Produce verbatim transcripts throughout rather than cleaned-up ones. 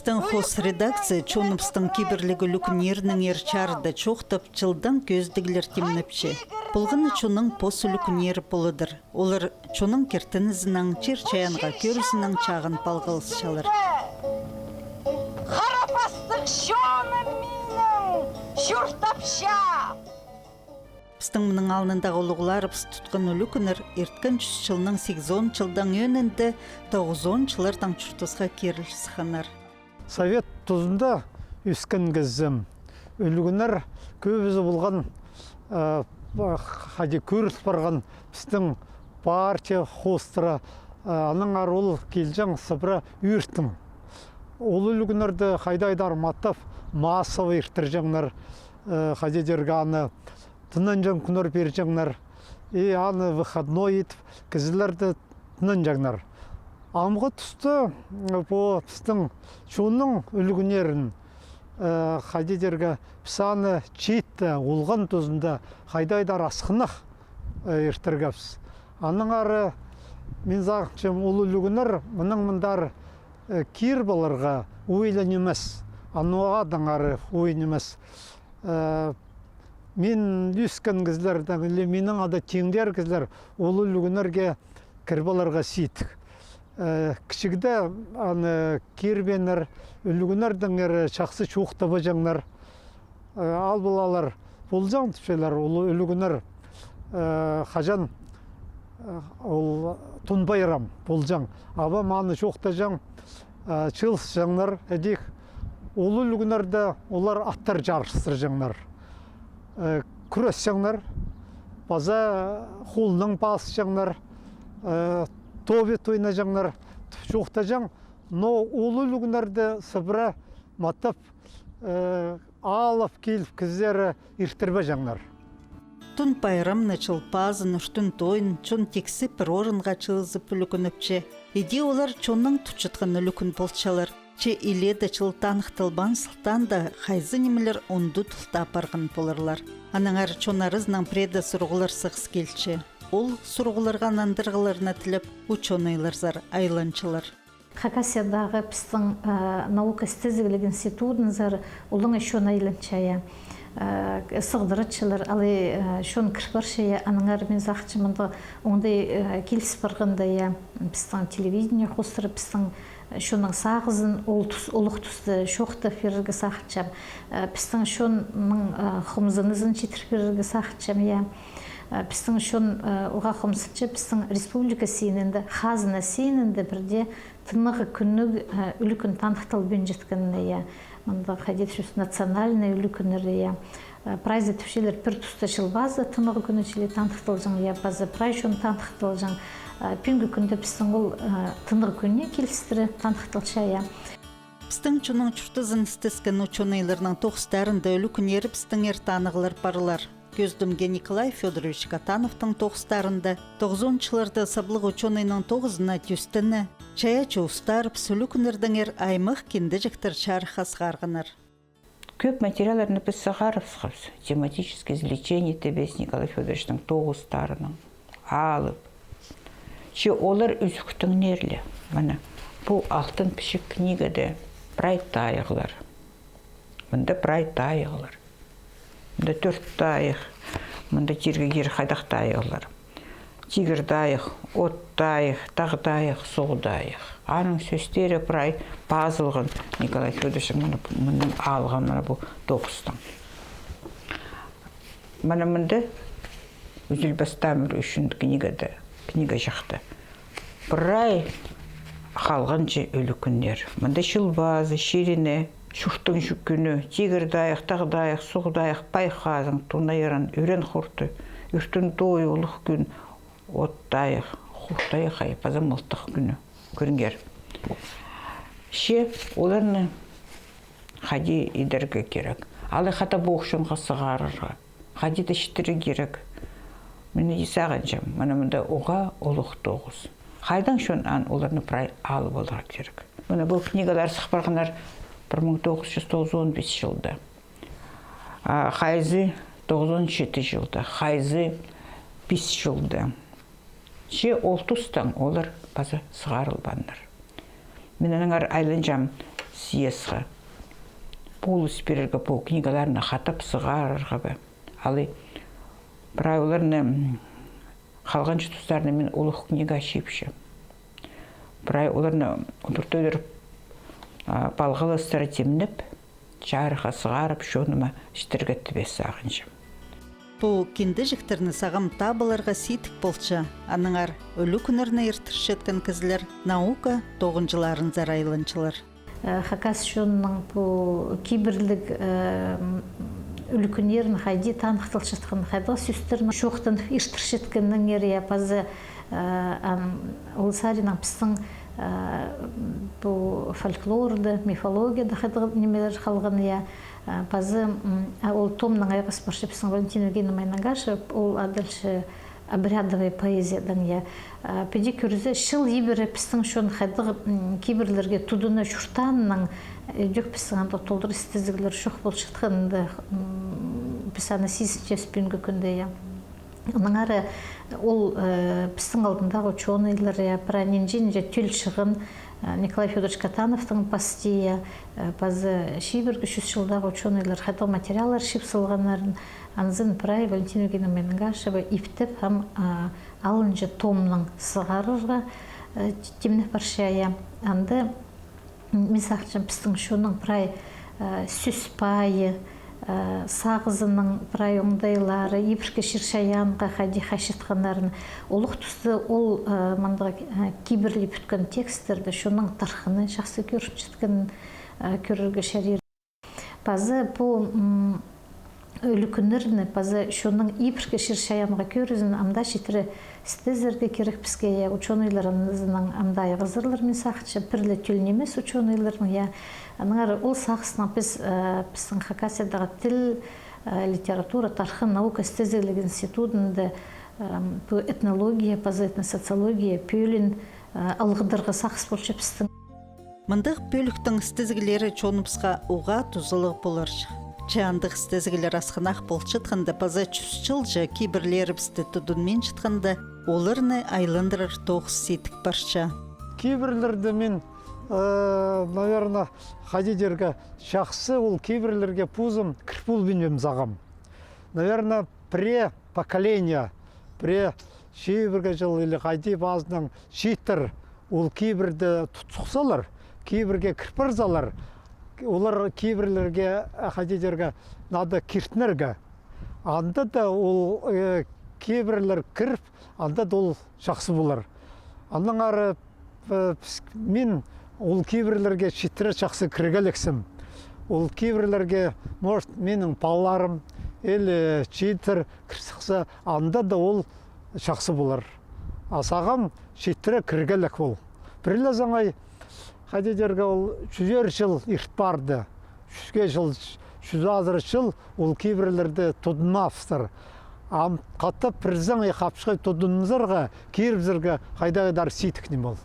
Пістің хоос редакция чоныбыстың кибірліг ӱлӱкӱннерінеңер чарыда чоохтап, чылдаң кӧзідіглер тимнепче. Полған на чонның пос ӱлӱкӱннері поладыр. Олар чонның киртінізінең, чир-чайаанға кӧрізінең чағын палғалысчалар. Харапастығ чоным минің чуртапча. Пістің мының алнындағы улуғларыбыс тутхан ӱлӱкӱннер ирткен чӱс чылның сигізон чылдаң ӧӧнінде тоғызон чыллардаң чуртасха киріл сыхханнар. Совет тузында ӧскен кізім, ӱлӱкӱннер кӧбізі полған, э, хайди кӧріл парған пістің партия хоостыра, э, аннаңар ол килҷең сыбыра ӧӧртін. Ол ӱлӱкӱннерді хайдағ-да маттап, массово иртірҷеңнер, э, хайди дирге аны тынанҷаң кӱннер пирҷеңнер. И аны выходной итіп, кізілерді тынанҷаңнар. Амғы туста, м, пу пістің чонның ӱлӱкӱннерін, э, хайди дирге, піс аны чиитте, олған тузында хайдағ-да асхынах, э, иртіргебіс. Аннаңар, мин сағынчам, ол ӱлӱкӱннер мының мындар, э, кир поларға ойын нимес, аннаңар ойын нимес. Э, мин ӧскен кізілердең, или минің ада тиңдер кізілер ол ӱлӱкӱннерге кір поларға сидік. Э, кічігде аны кирбееннер, ӱлӱкӱннердеңер чахсы чоохтабаҷаңнар. Э, ал палалар полҷаң тіпчелер, ол ӱлӱкӱннер, э, хаҷан, э, ол Тун пайрам полҷаң. Абам аны чоохтаҷаң, э, чыылысчаңнар ідӧк. Ол ӱлӱкӱннерде олар аттар чарыстырҷаңнар. Э, кӱресчеңнер, паза холнаң пазысчаңнар, э, тобит ойнаҷаңнар, чоохтаҷаң. Но ол ӱлӱкӱннерді сыбыра маттап, э, алып киліп, кізілері иртірбеҷеңнер. Тун пайрамны, Чыл пазын, Ӱртӱн тойын чон тиксі пір орынға чыылызып ӱлӱкӱнепче. Иди олар чонның тутчатхан ӱлӱкӱн полчалар. Че илееде чыл таныхталбаан сылтаанда хайзы нимелер ундутылта парған поларлар. Аннаңар чон аразынаң пірееде сурығлар сығыс килче. Ол сурығларға нандырығларны тілеп, учёныйларзар айланчалар. Хакасиядағы пістің, э, наука істезігліг институтынзар улуғ чон айланча, я. Э, сығдыратчалар, алай, э, чон кір парча, я, аннаңар мин сағынчам, мында оңдай, э, киліс парғанда, я, пістің телевидение хоостыра, пістің, э, чонның сағызын ол тус, улуғ туста чоохтап пирерге сағынчам. Э, пістің чонның, э, хомзынызын читір пирерге сағынчам, я. Э, пістің чон, э, уғаа хомзынча, пістің республика синінде, хазна синінде пірдее тынағ кӱнніг, э, ӱлӱкӱн таныхталбинчатханына, я. Мында хайди тіпчебіс, национальный ӱлӱкӱннер, я. Э, прайзы тіпчелер, пір туста Чыл пазы тынағ кӱні чіли таныхталҷаң, я, паза прай чон таныхталҷаң. Э, пӱӱнгі кӱнде пістің ол, э, тынағ кӱннең килістіре таныхталча, я. Пістің чонның чуртазын істескен учёныйларның тоғыстарында ӱлӱкӱннерібістеңер танығлар парлар. Кӧзідімге, Николай Фёдорович Катановтың тоғыстарында тоғызонынҷы чылларда саблығ учёныйның тоғызына тӧстене, чайаачы устарыбыс ӱлӱкӱннердеңер аймах киндеҷектер чарыхха сығарғаннар. Кӧп материалларны піс сығарыбысхабыс. Тематическое извлечение тібіс Николай Фёдоровичтің тоғыстарынаң алып. Че олар ӱзӱктеңнер ле. Мына, пу алтын пічік книгада прай тайығлар. Мында прай тайығлар. Мында тӧрт тайығ. Мында тирге кирек хайдағ тайығлар. Тигір тайығ, от тайығ, тағ тайығ, суғ тайығ. Аның сӧстері прай пазылған Николай Фёдорович мыны, мыны алған, мына, пу тоғыстаң. Мына мында «Ӱзілбес тамыр» ӱчӱн книгада, книгаҷахта прай халғанҷы ӱлӱкӱннер. Мында Чыл пазы, Чиріне, Чурттың чӱ-, кӱні, Тигір тайығ, Тағ тайығ, Суғ тайығ, Пай хазың, Тунай ыран, Ӱрен хурты, Ӱртӱн тойы, Улуғ кӱн, От тайығ, Хур тайығ, хай, паза Мылтығ кӱні. Кӧріңер. Че оларны хайди идерге кирек. Алай хада пу ох чонға сығарарға. Хайди-да читірерге кирек. Мин иди сағынчам, мына мында уғаа улуғ тоғыс. Хайдаң чон ан оларны прай алып аларға кирек. Мына пу книгалар сых парғаннар пір муң тоғыс чӱс тоғызон пис чылда. А хайзы тоғызон читі чылда, хайзы пис чылда. Че ол тустаң олар паза сығарылбааннар. Мин аннаңар айланчам, Съездха полыс пирерге, пу книгаларны хатап сығарарға ба. Алай прай оларны, м, халғанҷы тустарны мин улуғ книга чыыпчам. Прай оларны удур-тӧдір, а, палғалыстыра тимнеп, чарыхха сығарып, чоныма читірерге тіп сағынчам. Пу киндеҷектерні сағам табыларға сидік полча. Аннаңар ӱлӱкӱннерні иртірчеткен кізілер наука тоғынҷыларынзар айланчалар. Э, хакас чонның пу кибірліг, э, м, ӱлӱкӱннерін хайди таныхталчатхан, хайдағ сӧстерні чоохтанып иртірчеткеннеңер, я, паза, э, ам, ол саринаң пістің, э, м, пу фольклорда, мифологияда хайдағ нимелер халған, я, э, паза, м, а, ол томнаң айғас парча пістің Валентина Евгеньевна Майнагашева, ол адалча обрядовай поэзиядаң, я. А, піди кӧрзе, чыл ибіре пістің чон хайдағ, м, кибірлерге тудына чуртааннаң, э, идӧк пістің андағ толдыра істезіглер чох полчатханда, м, піс аны сизінчебіс пӱӱнгі кӱнде, я. Аннаңар ол, э, пістің алдындағы учёныйлар, я, прай нинҷе-нинҷе тӧл чыған, э, Николай Фёдорович Катановтың пастии, я, э, паза чибіргі чӱс чылдағы учёныйлар хайдағ материаллар чыып салғаннарын, анзын прай Валентина Евгеньевна Майнагашева иптеп ам, а, алынҷа томнаң сығарарға, э, тимнеп парча, я. Анда, м, мин сағынчам, пістің чонның прай, э, сӧс пайы, э, сағызының прай оңдайлары, ибіркі чир-чайаанға хайди хайчатханнарын. Улуғ туста ол, э, мындағ, э, кибірли пӱткен текстерде чонның тархыны чахсы кӧрінчеткенін, э, кӧрерге чарир. Паза пу, м, ӱлӱкӱннерні, паза чонның ибіркі чир-чайаанға кӧрізін ам даа читіре істезерге кирек піске, я, учёныйлар анзынаң ам даа айғазарлар, мин сағынчам, пір ле тӧл нимес учёныйларның, я. Аннаңар ол сағыснаң піс, э, пістің Хакасиядағы тіл, э, литература, тархын, наука істезігліг институдында, э, пу этнология, паза этносоциология пӧлиин, э, алғыдарға сағыс полча пістің. Мындағ пӧліктің істезіглері чоныбысха уғаа тузалығ поларҷых. Че андағ істезіглер асхынах полчатханда паза чӱс чылҷа кибірлерібісті тудынминчатханда, оларны айландырар тоғыс сидік парча. Кибірлерді мин, э, наверно, хайди дирге, чахсы ол кибірлерге позым кір полбинчам сағам. Наверно, пірее поколение, пірее чибіргі чыл или хайди пазынаң чииттер ол кибірді тут сыхсалар, кибірге кір парзалар, олар кибірлерге, а, хайди дирге, надо киртінерге. Анда даа ол, э, кибірлер кіріп, анда даа ол чахсы полар. Аннаңар, э, піс-, мин ол кибірлерге читіре чахсы кіргелексім. Ол кибірлерге, может, минің палаларым или чииттер кір сыхса, анда даа ол чахсы полар. А сағам читіре кіргелек ол. Пір ле саңай, хайди дирге, ол чӱзер чыл ирт парды. Чӱске чыл, чӱс азыра чыл ол кибірлерді тудынмаабыстыр. Ам хатап пір саңай хапчығай тудынзарға, кирібізерге хайдағ-да сидік ниме ол.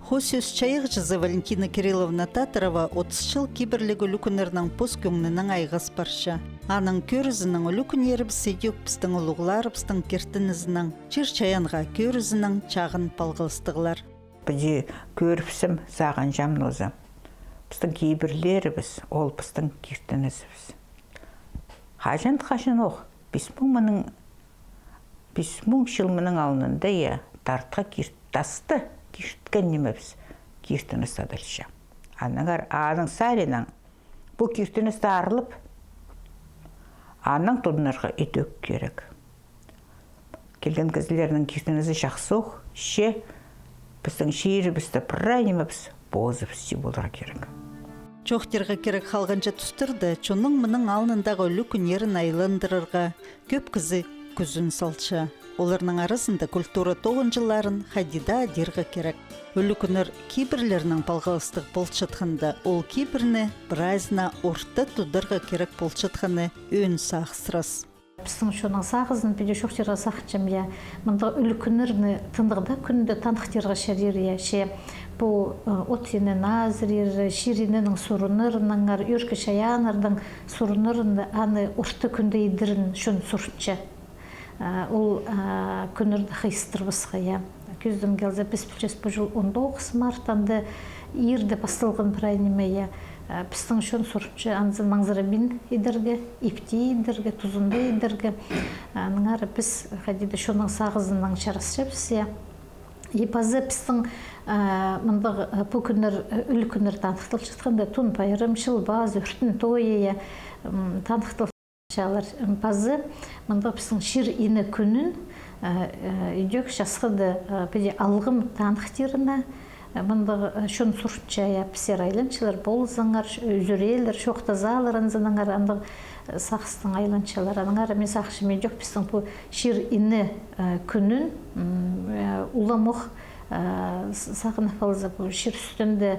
Хосӧс чайағҷызы Валентина Кирилловна Татарова отыс чыл кибірліг ӱлӱкӱннернең пос кӧңнінең айғас парча. Аның кӧрізінең ӱлӱкӱннерібіс идӧк пістің улуғларыбыстың киртінізінең, чир-чайаанға кӧрізінең чағын палғалыстығлар. Піди кӧрібізем, сағынчам нооза. Пістің кибірлерібіс, ол пістің киртінізібіс. Хаҷан-хаҷан ох, пис муң мының, пис муң чыл мының алнында, я, тартха кирт-, тасты кирткен нимебіс, киртініс адалча. Аннаңар аның саринаң пу киртініс таарылып, анаң тудынарға идӧк кирек. Килген кізілернің киртінізі чахсы ох, че пістің чирібісті прай нимебіс позыбысча поларға кирек. Чоохтирға кирек, халғанҷы тустарда чонның мының алнындағы ӱлӱкӱннерін айландырарға кӧп кізі кӱзін салча. Оларның аразында культура тоғынҷыларын хайди даа адирға кирек. Ӱлӱкӱннер кибірлернең палғалыстығ полчатханда, ол кибірні прайзына орта тударға кирек полчатханы ӧӧн сағысрас. Пістің чонның сағызын піди чоохтирға сағынчам, я, мындағ ӱлӱкӱннерні тынағ даа кӱнде таныхтирға чарир, я, че пу, э, от инен азырир, чир иненің сурыннарынаңар, ӧӧркі чайааннарның сурыннарын аны орта кӱнде идерін чон сурынча. Э, ол, э, кӱннерді хыйыстырбасха, я. Кӧзідім килзе, піс пілчебіс, пу чыл он тоғыс март, анда иирде пасталған прай ниме, я. Пістің чон сурынча анзын маңзырабин идерге, ипти идерге, тузында идерге. Аннаңар піс хайди-да чонның сағызынаң чарасчабыс, я. И паза пістің, а, мындағ, а, пу кӱннер, а, ӱлӱкӱннер таныхталчатханда, Тун пайрам, Чыл пазы, Ӱртӱн тойы, я, м, таныхтал- чалар. Пазы мындағ пістің чир-ине кӱнін, э, э, идӧк часхыда, э, піди алғым таныхтирына, э, мындағ, э, чон сурынча, я, піссер айланчалар, ползаңар, ч-, ӱзӱрелер, чоохтазалар анзынаңар, андағ, э, сағыстаң айланчалар. Аннаңар мин сағынчам, идӧк пістің пу чир-ине, э, кӱнін, м, э, уламох, э, с-, сағынып алза, пу чир ӱстӱнде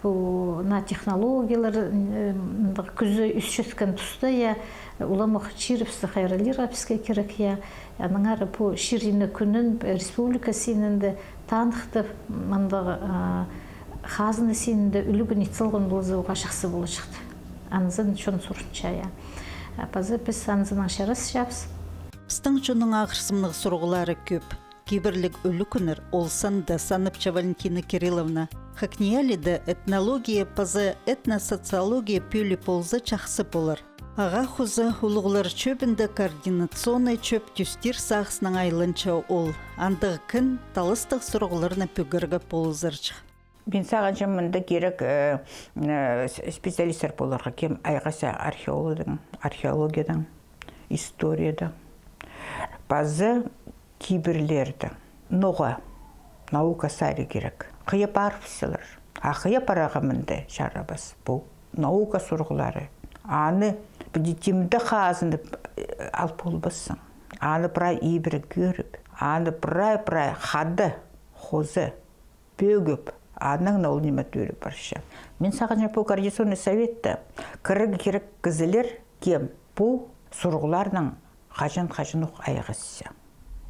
Пу, на, технологиялар, м, мындағ кӱзі ӧсчеткен туста, я, уламох чирібісті хайраллирға піске кирек, я. Аннаңар пу чир-ине кӱнін республика синінде таныхтап, мындағ, а, хазна синінде ӱлӱкӱн ит салған полза, уғаа чахсы поларҷыхты. Анзын чон сурынча, я. А паза піс анзынаң чарасчабыс. Пістің чонның ағырсымнығ сурығлары кӧп. Кибірліг ӱлӱкӱннер, ол санда, санапча Валентина Кирилловна, ХакНИИЯЛИ-да этнология паза этносоциология пӧлии полза чахсы полар. Ағаа хоза улуғлар чӧбінде координационнай чӧп тӧстир сағыснаң айланча ол. Андағ кін таластығ сурығларны пӧгерге полызарҷых. Мин сағынчам, мында кирек, э, э, с-, специалисттер поларға, кем айғасча археологтаң, археологиядаң, историядаң. Паза кибірлерді. Ноға наука сари кирек. Хыйа парыбысчалар. А хыйа парарға мында чарабас. Пу наука сурығлары. Аны піди тимде хазынып, э, ал полбассың. Аны прай ибіре кӧріп, аны прай-прай хада, хоза пӧгіп, анаң на ол ниме тӧріп парча. Мин сағынчам, пу координационный советте кірерге кирек кізілер, кем пу сурығларнаң хаҷан-хаҷанох айғасча.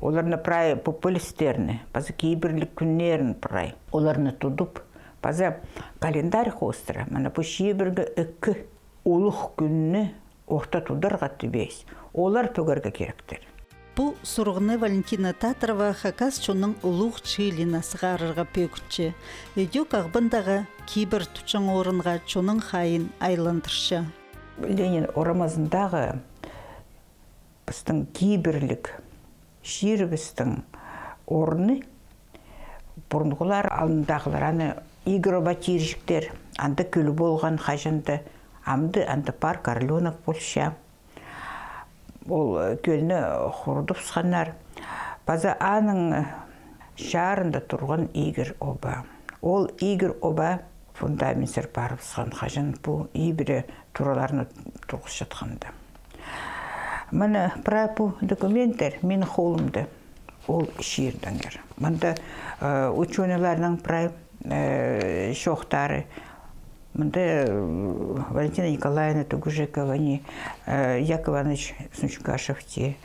Оларны прай пу пӧлістерні, паза кибірліг кӱннерін прай. Оларны тудып, паза календарь хоостыра, мына пу чибіргі ікі улуғ кӱнні орта тударға тібес. Олар пӧгерге киректер. Пу сурығны Валентина Татарова хакас чонның улуғ чыылиина сығарарға пӧгінче. Ідӧк Ағбандағы кибір тутчаң орынға чонның хайиин айландырча. Ленин орамазындағы пістің кибірліг чирібістің орны, пурунғылар, алнындағылар аны Игір оба тирҷіктер, анда кӧл полған хаҷан-да, амды анда парк Орлёнок полча. Ол, э, кӧлні хурудыбысханнар. Паза аның чарында турған Игір оба. Ол Игір оба фундаментсер парыбысхан, хаҷан пу ибіре тураларны турғысчатханда. Мына прай пу документтер минің холымда. Ол чирдеңер. Мында, э, учёныйларның прай, э, чоохтары. Мында, э, Валентина Николаевна Тугужекова, не, э, Яков Иванович Сунчугашев тее.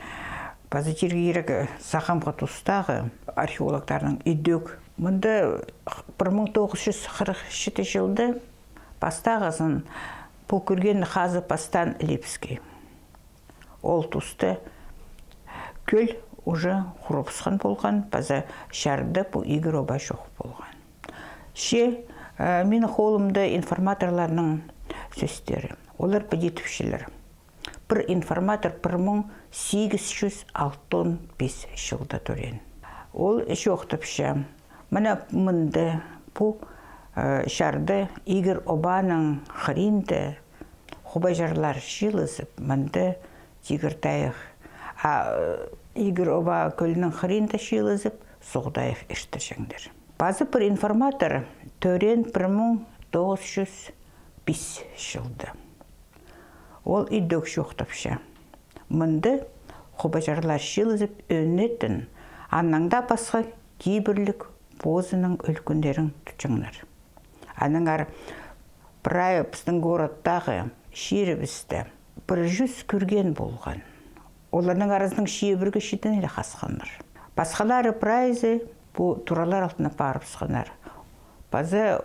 Паза тирге кирек, э, сағамғы тустағы археологтарның ідӧк. Мында пір муң тоғыс чӱс хырых читі чылда пастағызын пу кӧргенін хазы пастаан Липский. Ол туста кӧл уже хурыбысхан полған, паза чарда пу Игір оба чох полған. Че, э, минің холымда информаторларның сӧстері. Олар піди тіпчелер. Пір информатор пір муң сигіс чӱс алтон пис чылда тӧреен. Ол чоохтапча. Мына мында пу, э, чарда Игір обаның хыринда хубаҷарлар чыылызып, мында Тигір тайығ, а, э, Игір оба кӧлнің хыринда чыылызып, Суғ тайығ иртірҷеңнер. Пазы пір информатор тӧреен пір муң тоғыс чӱс пис чылда. Ол ідӧк чоохтапча. Мында хубаҷарлар чыылызып, ӧнетін, аннаң даа пасха кибірліг позының ӱлӱкӱннерін тутчаңнар. Аннаңар прай пістің городтағы чирібісте пір чӱс кӧрген полған. Оларның аразынаң чибіргі читіні ле хасханнар. Пасхалары прайзы пу туралар алтына парыбысханнар. Паза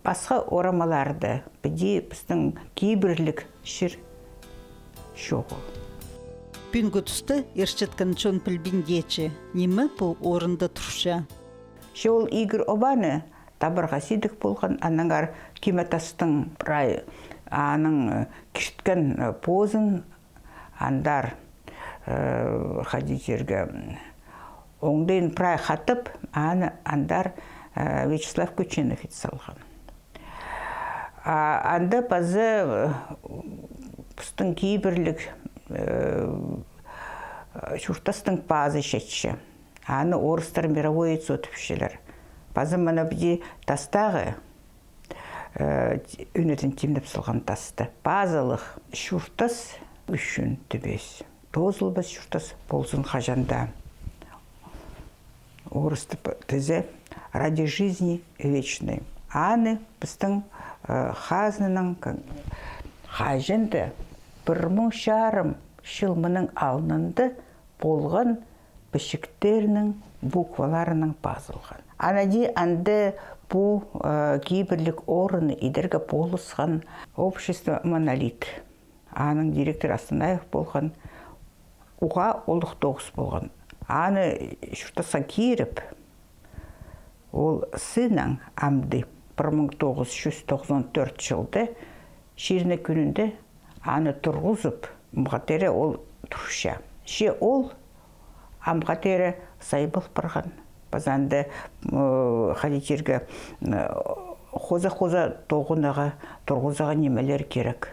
пасха орамаларда піди пістің кибірліг чир чоғыл. Пӱӱнгі туста иртчеткен чон пілбинче, ниме пу орында турча. Че ол Игір обаны табарға сидік полған, аннаңар Киме тастың прай аның, э, кирткен, э, позын андар, э, хайди тирге, м, оңдайын прай хатап, аны андар, э, Вячеслав Кученов ит салған. А анда паза, э, пістің кибірліг, э, чуртастың пазы чатча. Аны орыстар мировое яйцо тіпчелер. Паза мына піди тастағы, э, ӱнетін тимнеп салған тасты. Пазылығ чуртас ӱчӱн тібес. Тоозылбас чуртас ползын хаҷан даа. Орыстап тізе: ради жизни вечной. Аны пістің, э, хазнаның к-, хаҷан даа пір муң чарым чыл мының алнында полған пічіктернің букваларынаң пазылған. Анаң даа анда пу, э, кибірліг орны идерге полысхан общество «Монолит». Аның директоры Астанаев полған, уғаа улуғ тоғыс полған. Аны чуртасха киріп, ол сыннаң амды пір муң тоғыс чӱс тоғызон тӧрт чылда чирнің кӱнінде аны турғызып, амға теере ол турча. Че ол амға теере сайбал парған. Паза анда, м, хайди тирге, м, хоза-хоза тоғынарға, турғызарға нимелер кирек.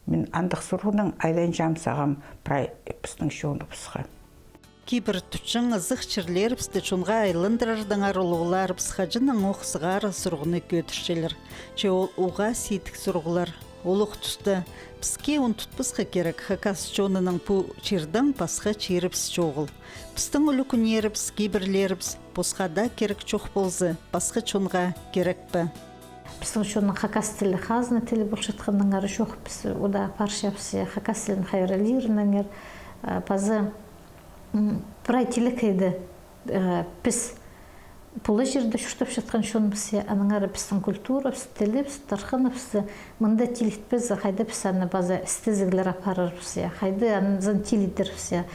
Мин андағ сурығнаң айланчам сағам прай пістің чоныбысха. Кибір тутчаң ызых чирлерібісті чонға айландырардаңар улуғларыбыс хаҷаннаң ох сығара сурығны кӧдірчелер. Че ол уғаа сидік сурығлар. Олох туста піске ун тутпасха кирек, хакас чонының пу чирдең пасха чирібіс чоғыл. Пістің ӱлӱкӱннерібіс, кибірлерібіс посха даа кирек чох полза, пасха чонға кирек пе? Пістің чонның хакас тілі хазна тілі полчатханнаңар чох, піс удаа парчабыс, я, хакас тілін хайраллирнаңар, а, паза, м, прай тилекейде, э, піс пу ла чирде чуртапчатхан чонбыс, я, аннаңар пістің культурабыс, тілібіс, тархыныбыс мында тилитпезе, хайда піс аны паза істезіглер апарарбыс, я, хайда анзын тилидербіс, я,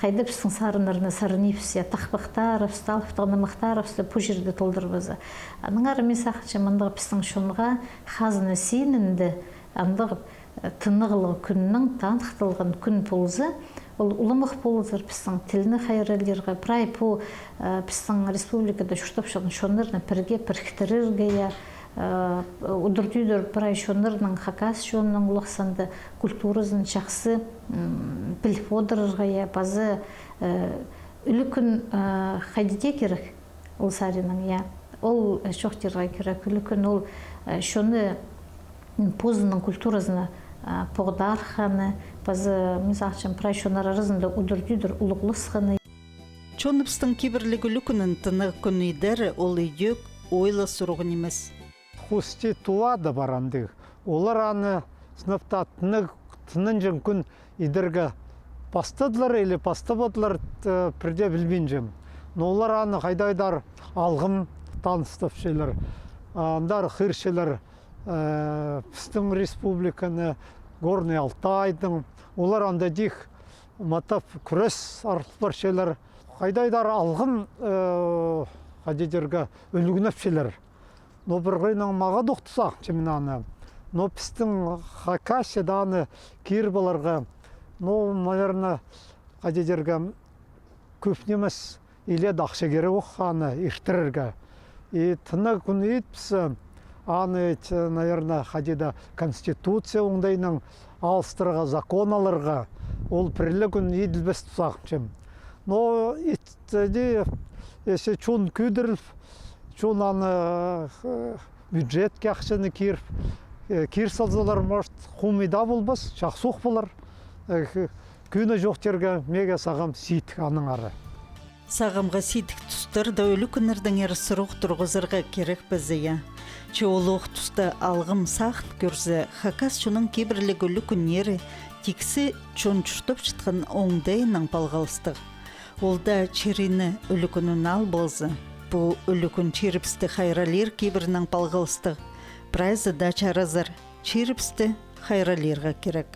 хайда пістің сарыннарны сарнирбыс, я, тахпахтарыбысты, алыптығ нымахтарыбысты пу чирде толдырбаза. Аннаңар мин сағынчам, мындағ пістің чонға хазна синінде андағ, э, тынағлығ кӱннің таныхталған кӱн полза, ол уламох полызар пістің тілні хайраллирға. Прай пу, э, пістің республикада чуртапчатхан чоннарны пірге піріктірерге, я, э, удур-тӧдір прай чоннарның, хакас чонының улуғ санда культуразын чахсы, м, піліп одырарға, я, паза, э, ӱлӱкӱн, э, хайди тее кирек ол саринаң, я. Ол, э, чоохтирға кирек, ӱлӱкӱн ол, э, чонны, м, позының культуразына, э, поғдарханы, паза, мин сағынчам, прай чоннар аразында удур-тӧдір улуғласханы. Чоныбыстың кибірліг ӱлӱкӱнін тынағ кӱн идері ол идӧк ойла сурығ нимес. Хости Тува даа пар андағ. Олар аны сынап таа тынағ, тынанҷаң кӱн идерге пастадылар или пастабадылар, э, пірдее пілбинчем. Но олар аны хайдағ-да алғым таныстапчалар. Андар хығырчалар, э, пістің республиканы, Горный Алтайдың. Олар анда тик матап кӱрес арыл парчалар. Хайдағ-да алғым, э, хайди тирге, ӱлгӱнепчелер. Но пір хыйнаң мағаа тохтаза, че мин аны. Но пістің Хакасияда аны киріп аларға, ну, наверно, хайди тирге, кӧп нимес, илееде ахча кирек ох аны иртірерге. И тынағ кӱн итпезе, аны ит, наверно, хайди даа конституция оңдайынаң алыстырарға, закон аларға, ол пір ле кӱн иділбес тіп сағынчам. Но ит Іди, если чон кӧдіріл, чон аны, э, бюджетке ахчаны кир, э, кир салзалар, может, хомай даа полбас, чахсы ох полар. Э, кӧні чох тирге, меге сағам сидік аннаңар. Сағамға сидік тустарда ӱлӱкӱннердеңер сурығ турғызарға кирек пе, я? Че олох туста алғым сағын кӧрзе, хакас чонның кибірліг ӱлӱкӱннері тиксі чон чуртапчатхан оңдайынаң палғалыстығ. Ол даа чирінің ӱлӱкӱнін ал полза, пу ӱлӱкӱн чирібісті хайраллир кибірінең палғалыстығ. Прайзы даа чаразар, чирібісті хайраллирға кирек.